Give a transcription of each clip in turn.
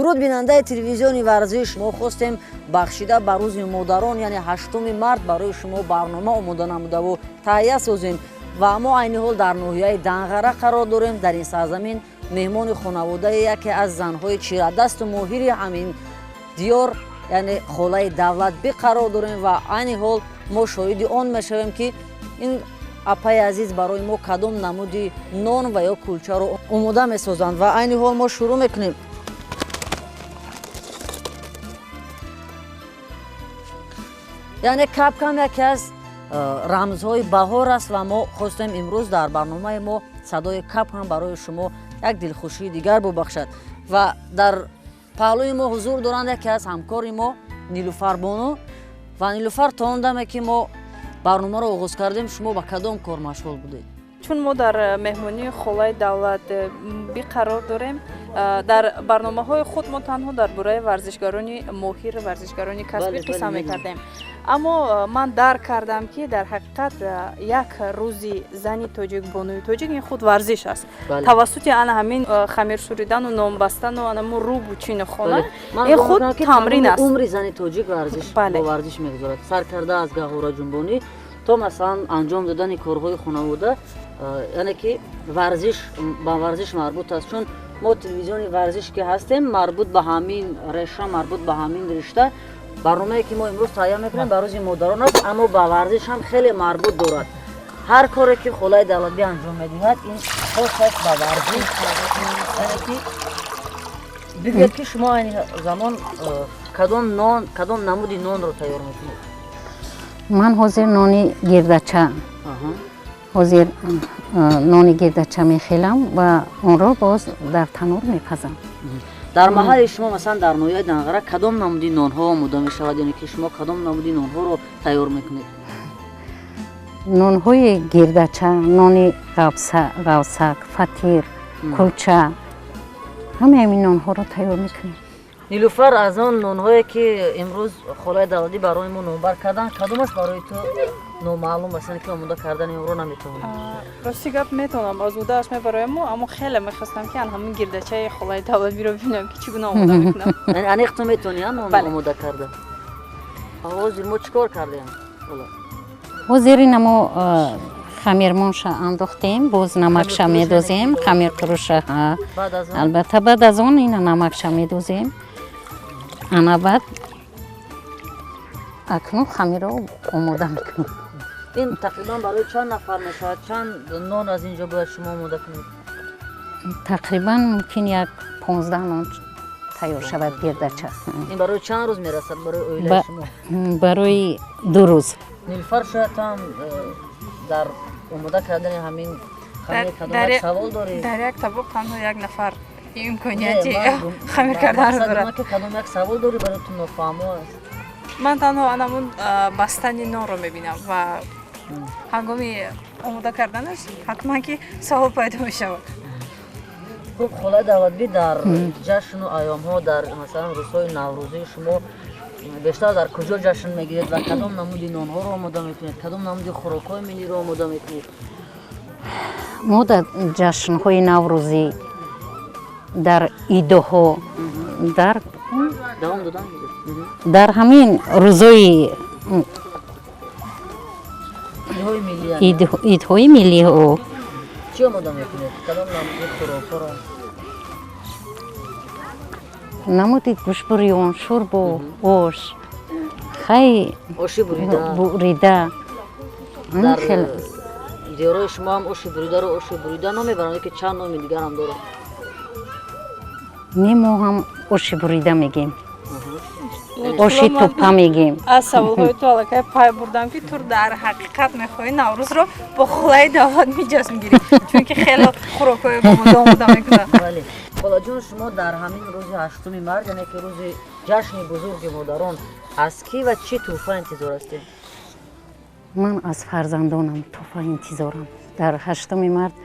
Дуруд бинандаи телевизиони варзиш, мо хостем бахшида ба рӯзи модарон, яъне 8 март, барои шумо барнома омода намудаву таҳия созем. Ва мо айни ҳол дар ноҳияи Данғара қарор дорем. Дар ин сарзамин меҳмони хонаводаи яке аз занҳои чирадасту моҳири ҳамин диёр, яъне холаи Давлатбӣ қарор дорем ва айни ҳол мо шоҳиди он мешавем, ки ин апаи азиз барои мо кадом намуди нон ва ё кулчаро омода месозанд. Ва айни ҳол мо шурӯъ мекунем. Яъне капкам яке аз рамзҳои баҳор аст ва мо хостем имрӯз дар барномаи мо садои кап ҳам барои шумо як дилхушии дигар бубахшад. Ва дар паҳлӯи мо ҳузур доранд яке аз ҳамкори мо Нилуфар бону. Ва Нилуфар, то он даме ки мо барномаро оғоз кардем, шумо ба кадом кор машғул будед? Чун мо дар меҳмонии холаи Давлатбӣ қарор дорем, дар барномаҳои худ мо танҳо дар бораи варзишгарони моҳир, варзишгарони касбӣ қисса мекардем. Аммо ман дарк кардам, ки дар ҳақиқат як рӯзи зани тоҷик, бонуи тоҷик ин худ варзиш аст. Тавассути ана ҳамин хамир суридану нонбастану анамо рӯбу чину хона ин худ тамрин аст. Умри зани тоҷик бо варзиш мегузарад, сар карда аз гаҳвораҷунбонӣ то масалан анҷом додани корҳои хонавода, яъне ки варзиш ба варзиш марбут аст. Чун мо телевизиони варзиш ки ҳастем, марбут ба ҳамин реша, марбут ба ҳамин ришта барномае ки мо имрӯз таҳия мекунем ба рӯзи модарон аст, аммо ба варзиш ҳам хеле марбут дорад. Ҳар коре ки холаи Давлатбӣ анҷом медиҳад, ин хос аст ба варзиш. Яъне ки бигӯед, ки шумо айни замон кадом нон, кадом намуди нонро тайёр мекунед? Ман ҳозир нони гирдача, ҳозир нони гирдача мехелам ва онро боз дар танур мепазам. Дар маҳалли шумо, масалан дар ноҳияи Данғара, кадом намуди нонҳо омода мешавад, яъне ки шумо кадом намуди нонҳоро тайёр мекунед? Нонҳои гирдача, нони ғавсак, фатир, кулча, ҳамаи ҳамин нонҳоро тайёр мекунем. Нилуфар, аз он нонҳое ки имрӯз холаи Давлатӣ барои мо номбар карданд, кадомаш барои ту номаълум аст, яъне ки омода кардани онро наметавонӣ? Рости гап, метавонам, аз удааш мебароям, аммо хеле мехостам, ки ан ҳамин гирдачаи холаи Давлатбиро бибинам, ки чӣ гуна омода мекунам. Яъне аниқ ту метавонӣ нон омода карда? Ҳозир мо чӣ кор кардем? Ҳозир ина мо хамирмонша андохтем, боз намакша медозем, хамиртуруша. Албатта, баъд аз он ина намакша медозем. Ана баъд акнун хамирро омода мекунем. Ин тақрибан барои чанд нафар мешавад? Чанд нон аз ин ҷо бояд шумо омода кунед? Тақрибан мумкин як 15 нон тайёр шавад гирдача. Ин барои чанд рӯз мерасад барои оилаи шумо? Барои 2 рӯз. Нилуфар, шояд ҳам дар омода кардани ҳамин хамир кадом як савол доред? Дар як табоқ танҳо як нафар имконияти хамир карданро дорад. Кадом як савол дорӣ, барои ту нофаҳмо аст? Ман танҳо анамун бастани нонро мебинам ва ҳангоми омода карданаш ҳатман ки савол пайдо мешавад. Хуб, холаи Давлатбӣ, дар ҷашну айёмҳо, дар масалан рӯзҳои наврӯзӣ шумо бештар дар куҷо ҷашн мегиред ва кадом намуди нонҳоро омода мекунед, кадом намуди хӯрокҳои миллиро омода мекунед? Мо дар ҷашнҳои наврӯзӣ, дар идоҳо, дар ҳамин рӯзои идҳои миллиҳо. Чӣ омода мекунед? Кадом намуди хӯрокҳоро? Намуди гӯшбурён, шӯрбо, ош, хай оши бурида. Дар диёрҳои шумо ҳам оши буридаро оши бурида ном мебаранд, ки чанд номи дигар ҳам дорад? Не, мо ҳам оши бурида мегем, оши тупа мегем. Аз саволҳои ту аллакай пай бурдам, ки ту дар ҳақиқат мехоҳӣ наврӯзро бо холаи Давлатбӣ ҷашн гирӣ, чунки хеле хӯрокҳои омода омода мекунад. Холаҷон, шумо дар ҳамин рӯзи 8 март, яъне ки рӯзи ҷашни бузурги модарон, аз кӣ ва чӣ тӯҳфа интизор ҳастед? Ман аз фарзандонам тӯҳфа интизорам. Дар 8 март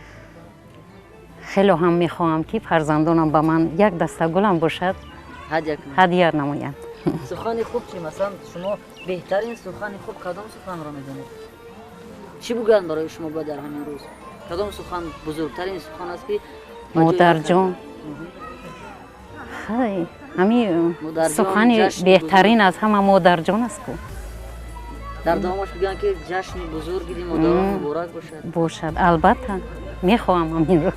хеле ҳам мехоҳам, ки фарзандонам ба ман як даста гулам бошад, ҳадя намоянд. Сухани хуб чӣ? Масалан, шумо беҳтарин сухани хуб кадом суханро медонед? Чӣ бугӯянд барои шумо бояд дар ҳамин рӯз? Кадом сухан бузургтарин сухан аст, ки модарҷон, Хай, ҳами сухани беҳтарин аз ҳама модарҷон аст ку. Дар давомаш бигӯянд, ки ҷашни бузурги модарон муборак бошад. Бошад, албатта, мехоҳам ҳаминро.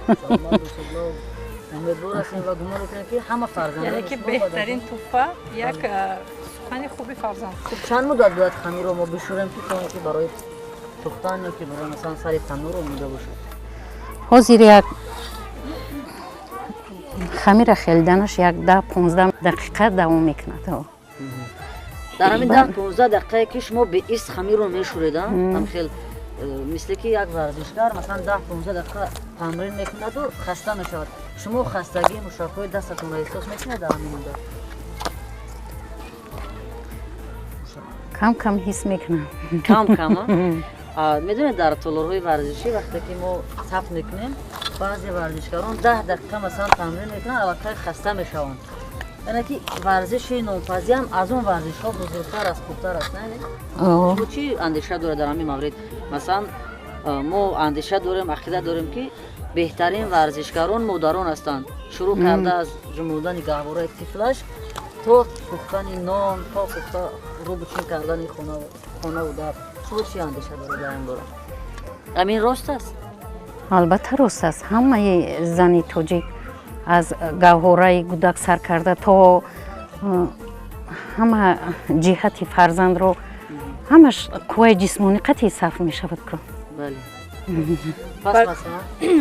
Умедвор ҳастем ва гумон мекунем, ки ҳама фарзандон, яъне ки беҳтарин туҳфа як сухани хуби фарзанд. Хуб, чанд муддат бояд хамирро мо бишӯрем, ки то ки барои пухтан ё ки барои, масалан, сари таннур омода бошад? Ҳозир як хамира хелиданаш як 10-15 дақиқа давом мекунад. Дар ҳамин 10-15 дақиқае, ки шумо беист хамирро мешӯред, ҳамхел мисле ки як варзишгар, масалан, 10-15 дақиқа тамрин мекунаду хаста мешавад, шумо хастагии мушакҳои дастатонро эҳсос мекунед дар ҳамин муддат? Кам кам ҳис мекунам. Кам кам. Медонед, дар толорҳои варзишӣ вақте ки мо саф мекунем, баъзе варзишгарон 10 дақиқа, масалан, тамрин мекунанд, аллакай хаста мешаванд. Яъне ки варзиши нонпазӣ ҳам аз он варзишҳо бузургтар аст, хубтар аст, не? Шумо чӣ андеша доред дар ҳамин маврид? Масалан, мо андеша дорем, ақида дорем, ки беҳтарин варзишгарон модарон ҳастанд, шурӯъ карда аз ҷумбондани гаҳвораи тифлаш то пухтани нон, то пухта рӯбучин кардани хонаву дар. Шумо чӣ андеша доред дар ин бора? Ҳамин рост аст? Албатта, рост аст. Ҳамаи зани тоҷик аз гаҳвораи гудак сар карда то ҳама ҷиҳати фарзандро, ҳамаш қувваи ҷисмонӣ қатъи сарф мешавад ку.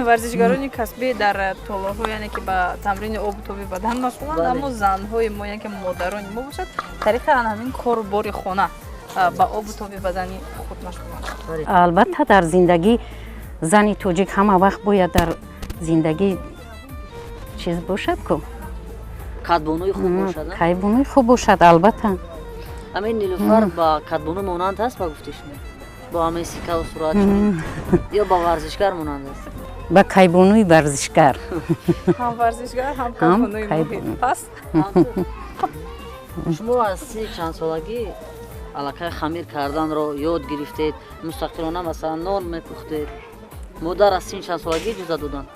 Варзишгарони касбӣ дар толорҳо, яъне ки ба тамрини обу тоби бадан машғуланд, аммо занҳои мо, яъне ки модарони мо бошад, тариқи ан ҳамин кору бори хона ба обу тоби бадани худ машғуланд. Албатта, дар зиндагӣ зани тоҷик ҳама вақт бояд дар зиндагӣ чиз бошад ку. Кадбонуи хуб бошад. Кайбонуи хуб бошад, албатта. Ҳамин Нилуфар ба кадбону монанд аст, ба гуфти шумо, бо ҳамин сикаву сурат, ё ба варзишгар монанд аст? Ба кайбонуи варзишгар. Ҳам варзишгар, ҳам кайбонуи моҳир. Пас шумо аз синни чандсолагӣ аллакай хамир карданро ёд гирифтед, мустақилона, масалан, нон мепухтед? Модар аз синни чандсолагӣ иҷоза доданд?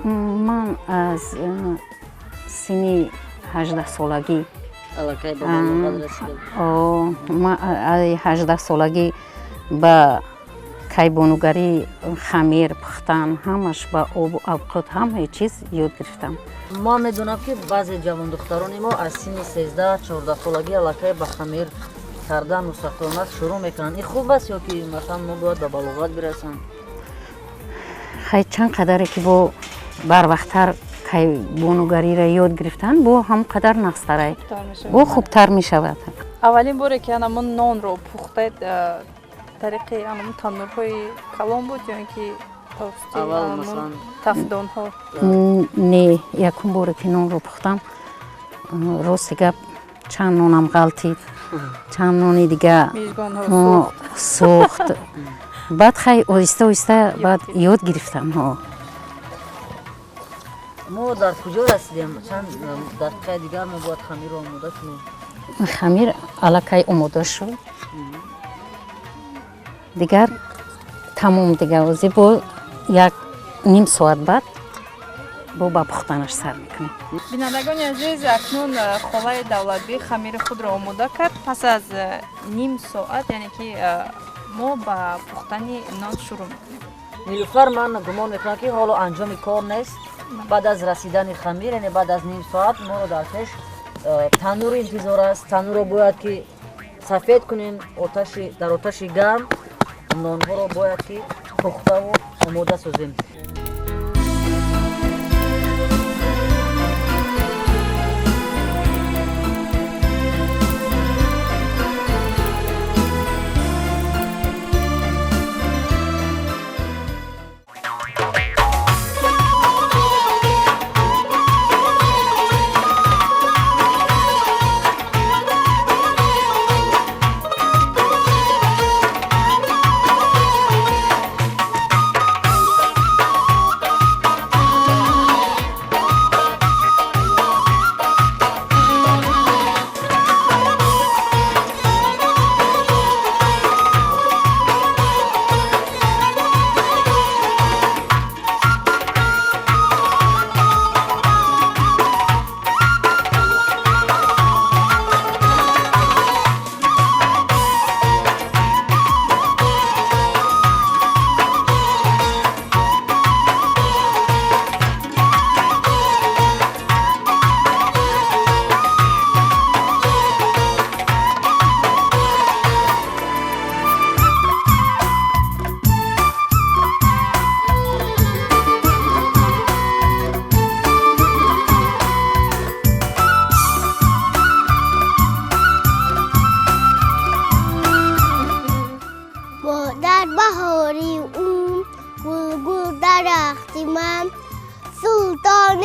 Ман аз синни 18-солагӣ. Аллакай ба балоғат расида? 18-солагӣ ба кайбонугарӣ, хамир пухтан, ҳамаш ба обу авқот, ҳамаи чиз ёд гирифтам. Ман медонам, ки баъзе ҷавондухтарони мо аз синни 13-14 солагӣ аллакай ба хамир кардан мустақилона шурӯъ мекунанд. Ин хуб аст ё ки, масалан, мо бояд ба балоғат бирасанд? Хай, чанд қадаре ки бо барвақттар кайбонугариро ёд гирифтан, бо ҳам қадар нағзтарай, бо хубтар мешавад. Аввалин боре ки анамон нонро пухтед, тариқи анамон таннурҳои калон буд ё ин ки тафдонҳо? Не, якум боре ки нонро пухтам, рости гап, чанд нонам ғалтид, чанд нони дига сӯхт. Баъд хай, оҳиста оҳиста баъд ёд гирифтам. Мо дар куҷо расидем? Чанд дақиқаи дигар мо бояд хамирро омода кунем? Хамир аллакай омода шуд, дигар тамом. Дигар ҳозир бо як ним соат баъд бо ба пухтанаш сар мекунем. Бинандагони азиз, акнун холаи Давлатбӣ хамири худро омода кард. Пас аз ним соат, яъне ки мо ба пухтани нон шурӯъ мекунем. Нилуфар, ман гумон мекунам, ки ҳоло анҷоми кор нест. Баъд аз расидани хамир, яъне баъд аз ним соат, моро дар пеш таннур интизор аст. Таннурро бояд ки сафед кунем, дар оташи гарм нонҳоро бояд ки пухтаву омода созем.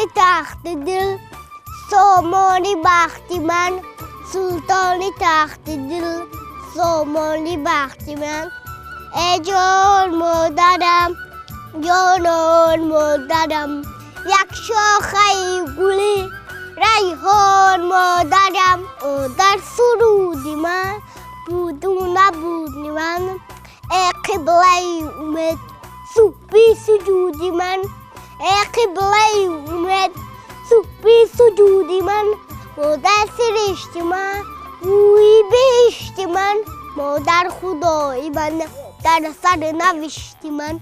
Султони тахти дил, сомони бахти ман, султони тахти дил, сомони бахти ман. Эй ҷон модарам, ҷонон модарам, як шохаи гули райҳон модарам. Дар суруди ман буду набуди ман, эй қиблаи умед, субҳи суҷуди ман, эй қиблаи умед, субҳи суҷуди ман. Модар сиришти ман, бӯи беҳишти ман, модар худои ман, дар сарнавишти ман.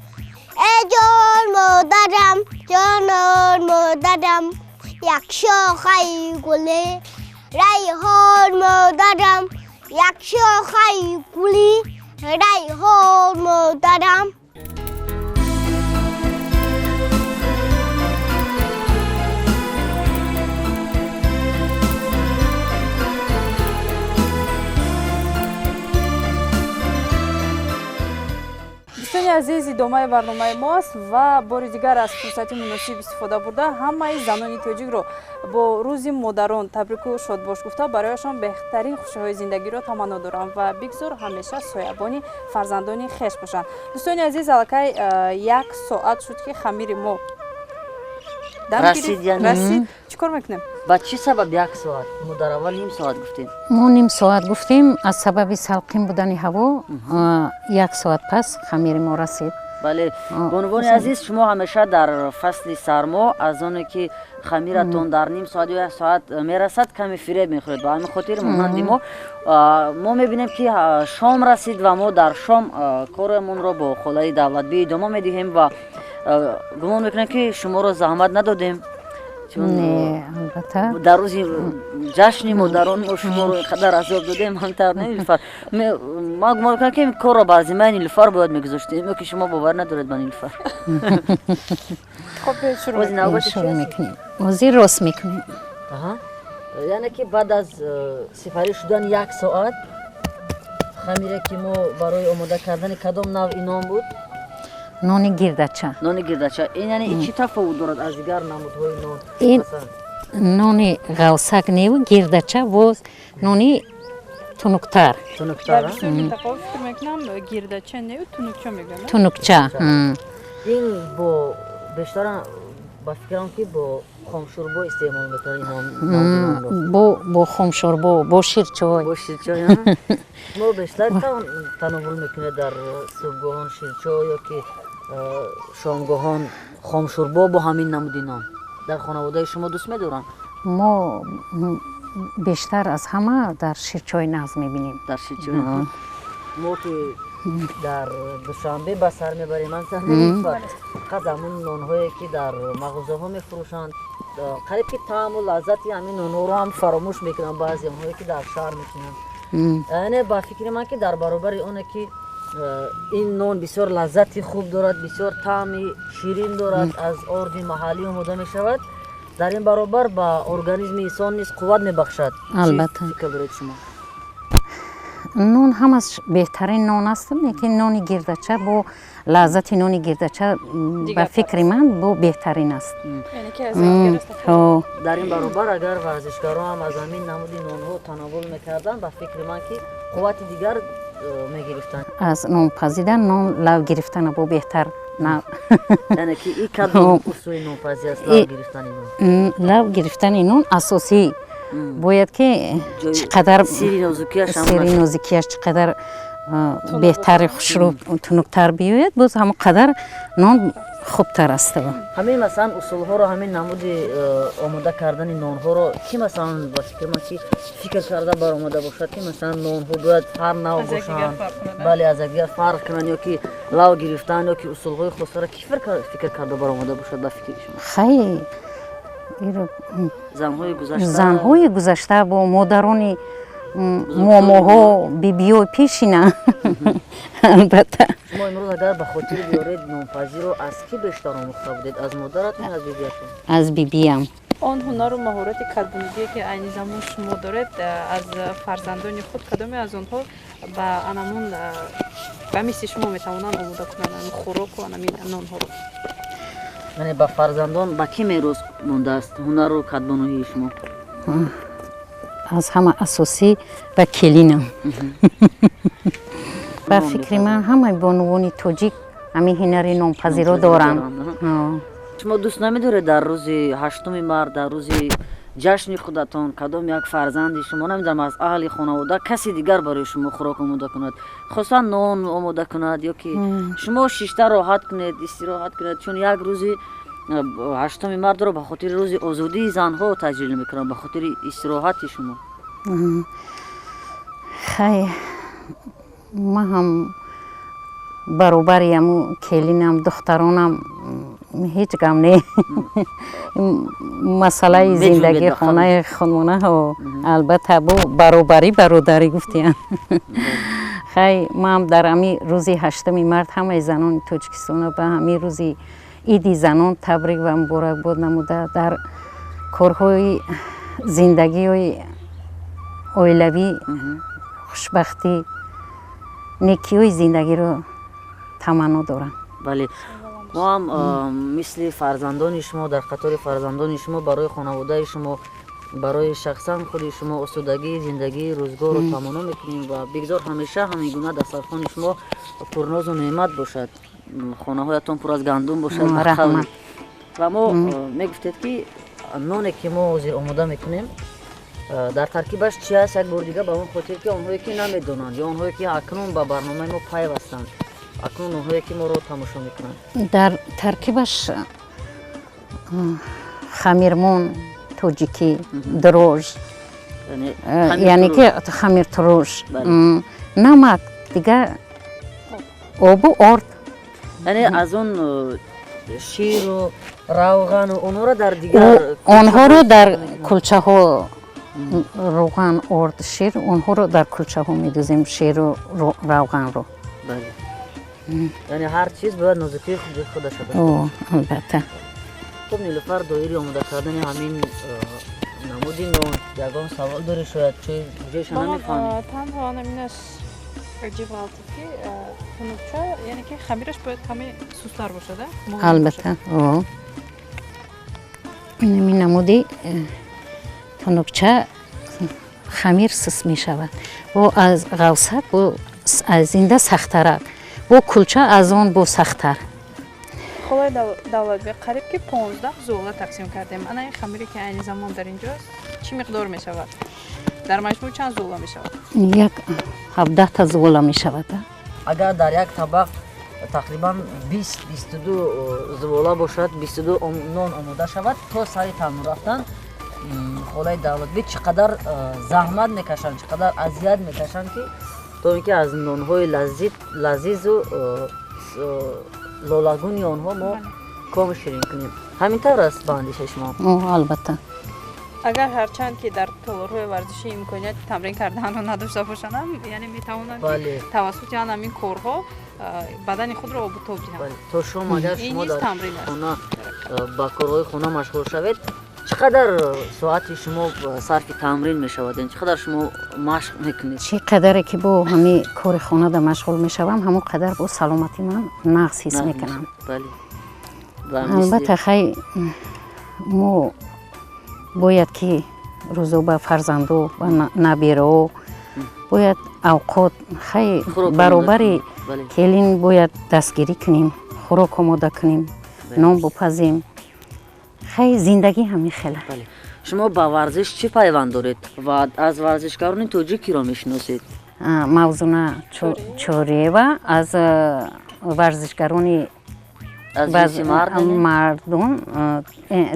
Эй ҷон модарам, ҷонон модарам, як шохаи гули райҳон модарам, як шохаи гули райҳон модарам. Дӯстони азиз, идомаи барномаи мост ва бори дигар аз фурсати муносиб истифода бурда ҳамаи занони тоҷикро бо рӯзи модарон табрику шодбош гуфта барояшон беҳтарин хушиҳои зиндагиро таманно дорам ва бигзор ҳамеша соябони фарзандони хеш бошанд. Дӯстони азиз, аллакай як соат шуд ки хамири мо расид. Чӣ кор мекунем? Ба чӣ сабаб як соат? Мо дар аввал ним соат гуфтем. Мо ним соат гуфтем, аз сабаби салқин будани ҳаво як соат пас хамири мо расид. Бале, бонувони азиз, шумо ҳамеша дар фасли сармо аз оне ки хамиратон дар ним соат ё як соат мерасад каме фиреб мехӯред. Ба ҳамин хотир монанди мо мебинем ки шом расид ва мо дар шом коремонро бо холаи Давлатбӣ идома медиҳем ва гумон мекунем ки шуморо заҳмат надодем. Не, албатта. Дар рӯзи ҷашни модарон мо шуморо инқадар азоб додем, ҳамтар не, Нилуфар? Ман гумон мекунам ки ин корро бар зиммаи Нилуфар бояд мегузоштем, ё ки шумо бовар надоред ба Нилуфар? Хоб, шурӯъ мекунем. Ҳозир рост мекунем. Яъне ки баъд аз сипарӣ шудан як соат хамире ки мо барои омода кардани кадом навъи нон буд? Нони гирдача. Нони гирдача. Ин яъне чӣ тафовут дорад аз дигар намудҳои нон? Ин нони ғавсак неву гирдача боз нони тунуктар. Тунуктар? Тафовут фикр мекунам гирдача неву тунукча мегӯям. Тунукча. Ин бо бештар ба фикрам ки бо хомшӯрбо истеъмол мекунанд ин нонро. Бо хомшӯрбо, бо ширчой. Бо ширчой. Мо бештар тановул мекунем дар субҳгоҳон ширчой ё ки шомгоҳон хомшӯрбо бо ҳамин намуди нон. Дар хонаводаи шумо дӯст медоранд? Мо бештар аз ҳама дар ширчой нағз мебинем. Дар ширчой. Мо ки дар Душанбе ба сар мебарем, фақат ҳамун нонҳое ки дар мағозаҳо мефурӯшанд, қариб ки таъму лаззати ҳамин нонҳоро ҳам фаромӯш мекунанд баъзе онҳое ки дар шаҳр мекунанд. Яъне ба фикри ман ки дар баробари оне ки ин нон бисёр лаззати хуб дорад, бисёр таъми ширин дорад, аз орди маҳаллӣ омода мешавад, дар ин баробар ба организми инсон низ қувват мебахшад. Албатта. Фикр доред шумо? Нон ҳамаш беҳтарин нон аст, лекин нони гирдача бо лаззати нони гирдача ба фикри ман бо беҳтарин аст. Дар ин баробар агар варзишгарон ҳам аз ҳамин намуди нонҳо тановул мекарданд, ба фикри ман ки қуввати дигар мегирифтанд. Аз нон пазидан нон лав гирифтана бо беҳтар. Яъне ки ин кадом усули нонпазӣ аст лав гирифтани нон? Лав гирифтани нон асосӣ бояд ки чӣ қадар сири нозукиаш чӣ қадар беҳтари хушрӯ тунуктар биёяд, боз ҳамон қадар нон хубтар аст. Ҳамин масалан усулҳоро, ҳамин намуди омода кардани нонҳоро ки масалан ба фикр ман ки фикр карда баромада бошад ки масалан нонҳо бояд ҳар нав бошанд, бале, аз якдигар фарқ кунанд, ё ки лав гирифтан, ё ки усулҳои хосаро ки фикр карда баромада бошад ба фикри шумо? Хай, занҳои гузашта бо модарони момоҳо, бибиҳои пешина. Албатта. Шумо имрӯз агар ба хотир биёред нонпазиро аз кӣ бештар омӯхта будед? Аз модаратон ё аз бибиятон? Аз бибиям. Он ҳунару маҳорати кадбонигие ки айни замон шумо доред, аз фарзандони худ кадоме аз онҳо ба анамун ба мисли шумо метавонанд омода кунанд хӯроку анамин нонҳоро? Яъне ба фарзандон ба кӣ мерос мондааст ҳунару кадбонуии шумо? Аз ҳама асосӣ ба келинам. Ба фикри ман, ҳамаи бонувони тоҷик ҳамин ҳунари нонпазиро доранд. Шумо дӯст намедоред, дар рӯзи 8-уми март, дар рӯзи ҷашни худатон, кадом як фарзанди шумо, намедонам, аз аҳли хонавода каси дигар барои шумо хӯрок омода кунад, хусусан нон омода кунад, ё ки шумо шишта роҳат кунед, истироҳат кунед? Чун як рӯзи 8-уми мартро ба хотири рӯзи озодии занҳо таҷлил мекунанд, ба хотири истироҳати шумо. Хай, ман ҳам баробари ҳаму келинам, духтаронам, ҳеҷ гам не. Масъалаи зиндагии хонаи худмона, албатта, бо баробарӣ, бародарӣ гуфтиям. Хай, ман дар ҳами рӯзи 8-уми март ҳамаи занони Тоҷикистонро ба ҳамин рӯзи иди занон табрик ва муборакбод намуда, дар корҳои зиндагиҳои оилавӣ хушбахтӣ, некиҳои зиндагиро таманно дорам. Бале, мо ҳам мисли фарзандони шумо, дар қатори фарзандони шумо, барои хонаводаи шумо, барои шахсан худи шумо осудагии зиндагии рӯзгорро таманно мекунем ва бигзор ҳамеша ҳамин гуна дастархони шумо пурнозу неъмат бошад, хонаҳоятон пур аз гандум бошад. Ва мо мегуфтед, ки ноне ки мо ҳозир омода мекунем, дар таркибаш чи аст, як бори дигар, ба он хотир ки онҳое ки намедонанд ё онҳое ки акнун ба барномаи мо пайвастанд, акнун онҳое ки моро тамошо мекунанд. Дар таркибаш хамирмон тоҷикӣ, дрожж, яъне ки хамиртуруш, намак, дигар обу орд. Яъне аз он ширу равғану онҳоро дар дигар Онҳоро дар кулчаҳо, равған, орд, шир, онҳоро дар кулчаҳо медузем, ширу равғанро. Яъне ҳар чиз бояд нозукии худаша дошта. Албатта. Хуб, Нилуфар, доири омода кардани ҳамин намуди нон ягон савол дорӣ? Шояд ҷойша намефаҳмӣ. Танҳо анаминаш аҷиб ғалтид, ки тунукча, яъне ки хамираш бояд каме сустар бошад. Албатта, инами намуди тунукча хамир сус мешавад, бо аз ғавсак, бо аз зинда сахтарак, бо кулча аз он бо сахттар. Холаи Давлатбек, қариб ки 15 зуола тақсим кардем. Ана ин хамире ки айни замон дар инҷост, чӣ миқдор мешавад? Дар маҷмӯъ чанд зуола мешавад? Як 17-та зуола мешавад. Агар дар як табақ тақрибан 20-22 зувола бошад, 22 нон омода шавад, то сари танӯр рафтан холаи Давлатбек чӣ қадар заҳмат мекашанд, чӣ қадар азият мекашанд, ки то ин ки аз нонҳои лазизу лолагуни онҳо мо ком ширин кунем. Ҳамин тавр аст ба андешаи шумо? Албатта. Агар ҳарчанд ки дар толорҳои варзишӣ имконияти тамрин карданро надошта бошанд, яъне метавонанд тавассути ан ҳамин корҳо бадани худро обутоб диҳанд. То шом агар шумо дар хона ба корҳои хона машғул шавед, чӣ қадар соати шумо сарфи тамрин мешавад, яъне чӣ қадар шумо машқ мекунед? Чӣ қадаре ки бо ҳамин кори хонада машғул мешавам, ҳамон қадар бо саломатӣ ман нағз ҳис мекунам. Албатта, хай, мо бояд ки рӯзо ба фарзандо, ба наберао бояд авқот, хай, баробари келин бояд дастгирӣ кунем, хӯрок омода кунем, нон бупазем. Хай, зиндагӣ ҳамин хела. Шумо ба варзиш чӣ пайванд доред ва аз варзишгарони тоҷик киро мешиносед? Мавзуна Чориева аз варзишгарони мардум,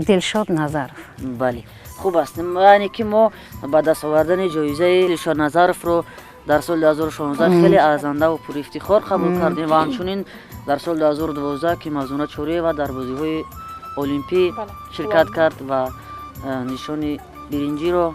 Дилшод Назаров. Бале, хуб аст. Яъне ки мо ба даст овардани ҷоизаи Дилшод Назаровро дар соли 2016 хеле арзандаву пурифтихор қабул кардем ва ҳамчунин дар соли 2012, ки Мавзуна Чориева дар бозиҳои олимпӣ ширкат кард ва нишони биринҷиро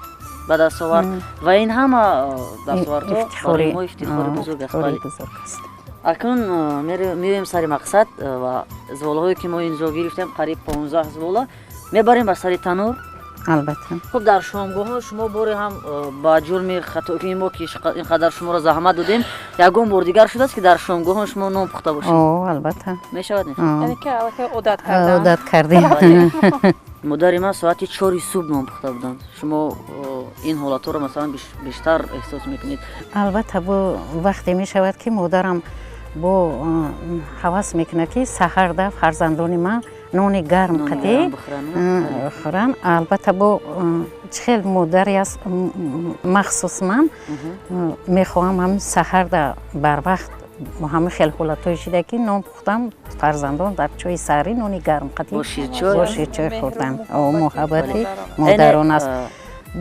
ба даст овард, ва ин ҳама дастовардҳо барои мо ифтихори бузург аст. Акнун меоем сари мақсад ва зволаҳое ки мо инҷо гирифтем, қариб 15 звола, мебарем ба сари танур. Албатта. Хуб, дар шомгоҳҳо шумо боре ҳам ба ҷурми хатои мо, ки ин қадар шуморо заҳмат додем, ягон бор дигар шудааст, ки дар шомгоҳҳо шумо нон пухта бошед? О, албатта. Мешавад? Яъне ки аллакай одат кардаанд. Одат кардем. Модари ман соати 4 субҳ нон пухта буданд. Шумо ин ҳолатҳоро, масалан, бештар эҳсос мекунед? Албатта, бо вақте мешавад, ки модарам бо ҳавас мекунад, ки саҳарда фарзандони ман нони гарм қадӣ хӯранд. Албатта, бо чӣ хел модаре аст, махсус ман мехоҳам ҳамин саҳарда барвақт, ҳамин хел ҳолатҳое шуда, ки нон пухтам, фарзандон дар чойи саҳарӣ нони гарм қадӣ бо ширчой хӯрданд. Муҳаббати модарон аст.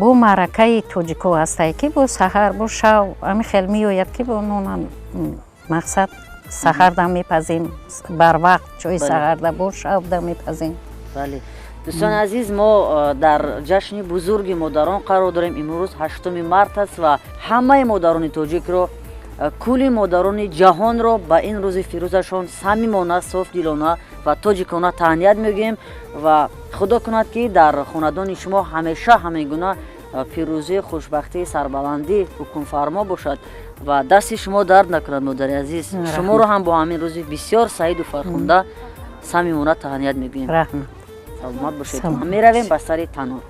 Бо маъракаи тоҷико ҳастае, ки бо саҳар, бо шав ҳамин хел меояд, ки бо нонам мақсад саҳарда мепазем, барвақт чойи саҳарда, бо шавда мепазем. Бале, дӯстони азиз, мо дар ҷашни бузурги модарон қарор дорем. Имрӯз 8 март аст ва ҳамаи модарони тоҷикро, кулли модарони ҷаҳонро ба ин рӯзи фирӯзашон самимона, софдилона ва тоҷикона таҳният мегӯем ва худо кунад, ки дар хонадони шумо ҳамеша ҳамин гуна пирӯзӣ, хушбахтӣ, сарбаландӣ ҳукмфармо бошад ва дасти шумо дард накунад, модари азиз. Шуморо ҳам бо ҳамин рӯзи бисёр саиду фархунда самимона таҳният мегӯем. Саломат бошед. Меравем ба сари танур.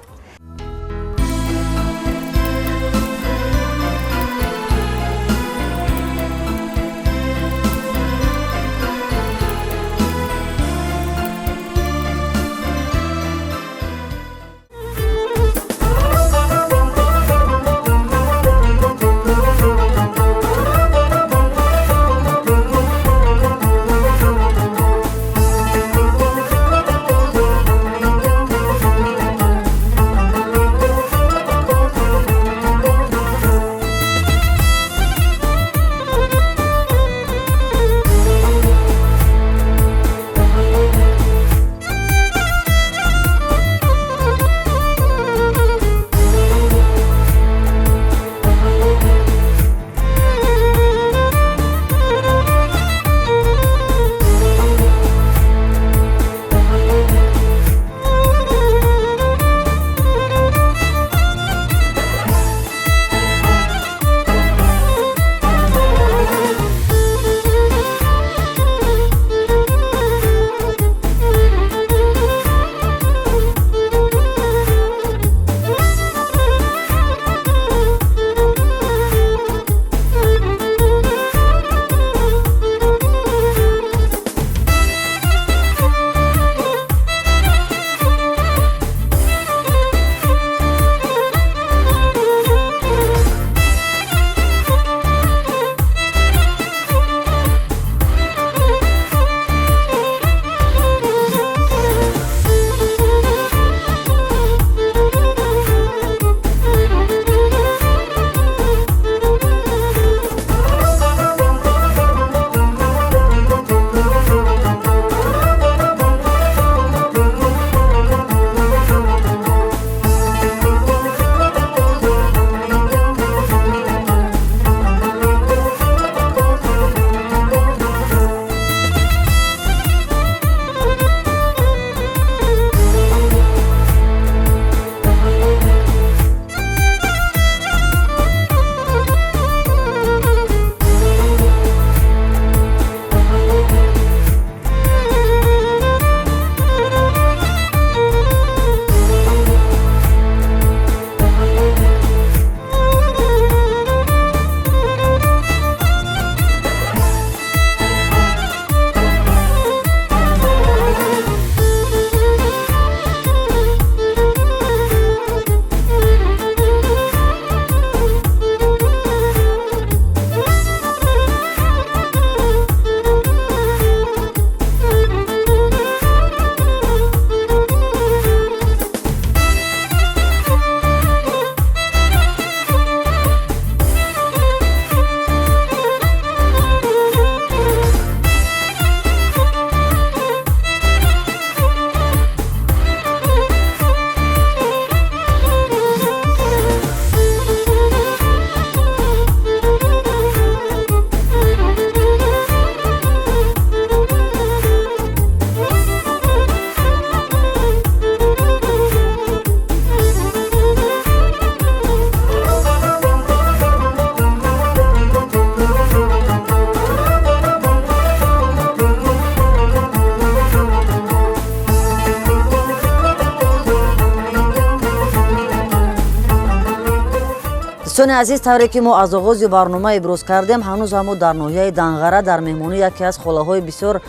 Дӯстони азиз, тавре ки мо аз оғози барнома иброз кардем, ҳанӯз ҳамо дар ноҳияи Данғара, дар меҳмонӣ яке аз холаҳои бисёр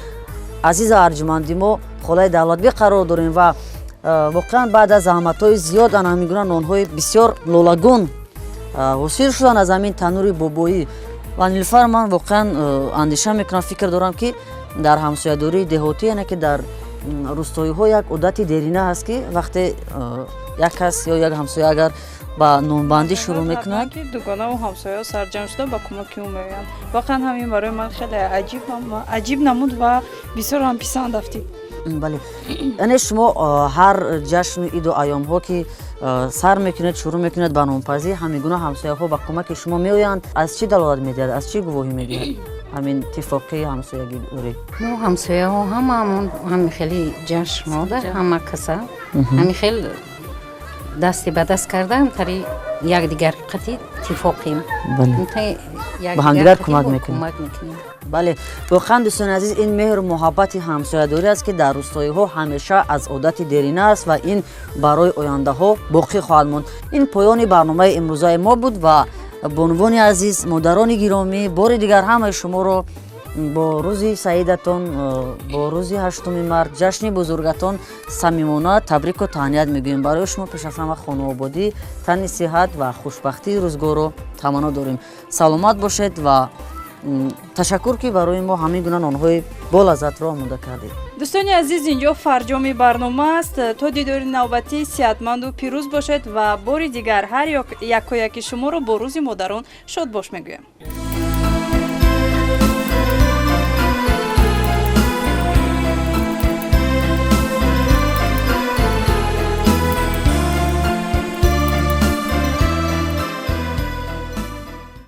азизу арҷуманди мо, холаи Давлатбӣ, қарор дорем ва воқеан баъд аз заҳматҳои зиёд ана ҳамин гуна нонҳои бисёр лолагун ҳосил шуданд аз ҳамин танури бобоӣ. Ва Нилуфар, ман воқеан андеша мекунам, фикр дорам, ки дар ҳамсоядории деҳотӣ, яъне ки дар рустоиҳо, як одати дерина ҳаст, ки вақте як кас ё як ҳамсоя агар ба нонбандӣ шурӯъ мекунад, ки дугонаву ҳамсояҳо сарҷамъ шуда, ба кӯмаки ӯ меоянд. Воқеан ҳамин барои ман хеле аҷиб намуд ва бисёр ҳам писанд афтид. Бале, яъне шумо ҳар ҷашну иду айёмҳо ки сар мекунед, шурӯъ мекунед ба нонпазӣ, ҳамин гуна ҳамсояҳо ба кӯмаки шумо меоянд. Аз чӣ далолат медиҳад, аз чӣ гувоҳӣ медиҳад ҳамин иттифоқии ҳамсоягидорӣ? Мо ҳамсояҳо ҳамаамон ҳами хели ҷашн мода, ҳама каса ҳами хел дасти ба даст карда, ҳамтари якдигар қати иттифоқем. Ба ҳамдигар кӯмак мекунем. Бале, воқеан, дӯстони азиз, ин меҳру муҳаббати ҳамсоядорӣ аст, ки дар рустоиҳо ҳамеша аз одати дерина аст ва ин барои ояндаҳо боқӣ хоҳад монд. Ин поёни барномаи имрӯзаи мо буд ва бонувони азиз, модарони гиромӣ, бори дигар ҳамаи шуморо бо рӯзи саидатон, бо рӯзи 8-уми март, ҷашни бузургатон самимона табрику таҳният мегӯем. Барои шумо пеш аз ҳама хонаободӣ, тани сиҳат ва хушбахтии рӯзгорро таманно дорем. Саломат бошед ва ташаккур, ки барои мо ҳамин гуна нонҳои болаззатро омода кардед. Дӯстони азиз, инҷо фарҷоми барнома аст. То дидори навбатӣ сиҳатманду пирӯз бошед ва бори дигар ҳар якояки шуморо бо рӯзи модарон шодбош мегӯям.